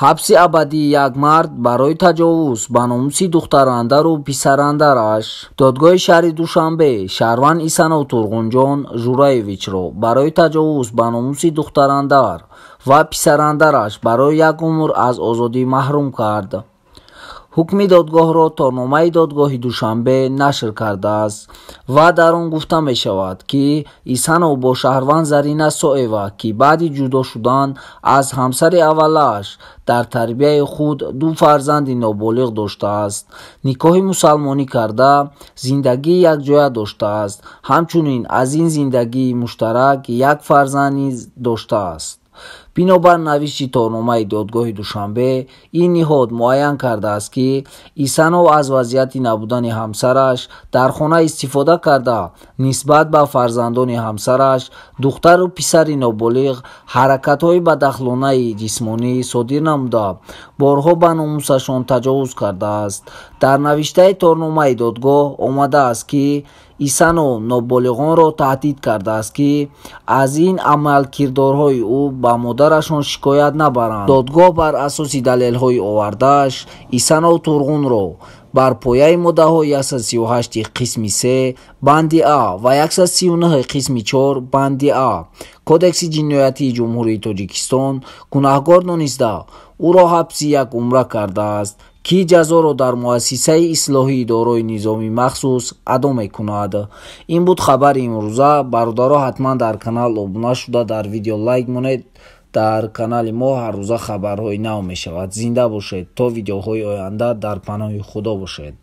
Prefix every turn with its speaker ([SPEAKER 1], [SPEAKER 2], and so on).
[SPEAKER 1] Ҳабси абадии як мард барои таҷовуз ба номуси духтарандару писарандараш. Додгоҳи шаҳри Душанбе шаҳрванд Исанов Турғунҷон Жураевичро барои таҷовуз ба номуси духтарандар ва писарандараш барои як умр аз озодӣ маҳрум кард. Ҳукми додгоҳро торномаи додгоҳи Душанбе нашр кардааст ва дар он гуфта мешавад, ки Исанов бо шаҳрванд Зарина Соева, ки баъди ҷудо шудан аз ҳамсари аввалааш дар тарбияи худ ду фарзанди ноболиғ доштааст, никоҳи мусалмонӣ карда, зиндагии якҷоя доштааст. Ҳамчунин аз ин зиндагии муштарак як фарзанд низ доштааст. Бинобар навишти торномаи додгоҳи Душанбе, ин ниҳод муайян кардааст, ки Исанов аз вазъияти набудани ҳамсараш дар хона истифода карда, нисбат ба фарзандони ҳамсараш, духтару писари ноболиғ, ҳаракатҳои бадахлонаи ҷисмонӣ содир намуда, борҳо ба номусашон таҷовуз кардааст. Дар навиштаи торномаи додгоҳ омадааст, ки Исанов ноболиғонро таҳдид кардааст, ки аз ин амалкирдорҳои ӯ ба модарашон шикоят набаранд. Додгоҳ бар асоси далелҳои овардааш Исанов Турғунро бар пояи моддаҳои 138 қисми 3 банди А ва 139 қисми 4 банди А Кодекси ҷиноятии Ҷумҳурии Тоҷикистон гунаҳкор дониста, ӯро ҳабси як умра кардааст, ки ҷазоро дар муассисаи ислоҳии дорои низоми махсус адо мекунад. Ин буд хабари имрӯза. Бародаро, ҳатман дар канал обуна шуда, дар видео лайк монед. Дар канали мо ҳаррӯза хабарҳои нав мешавад. Зинда бошед, то видеоҳои оянда дар паноҳи Худо бошед.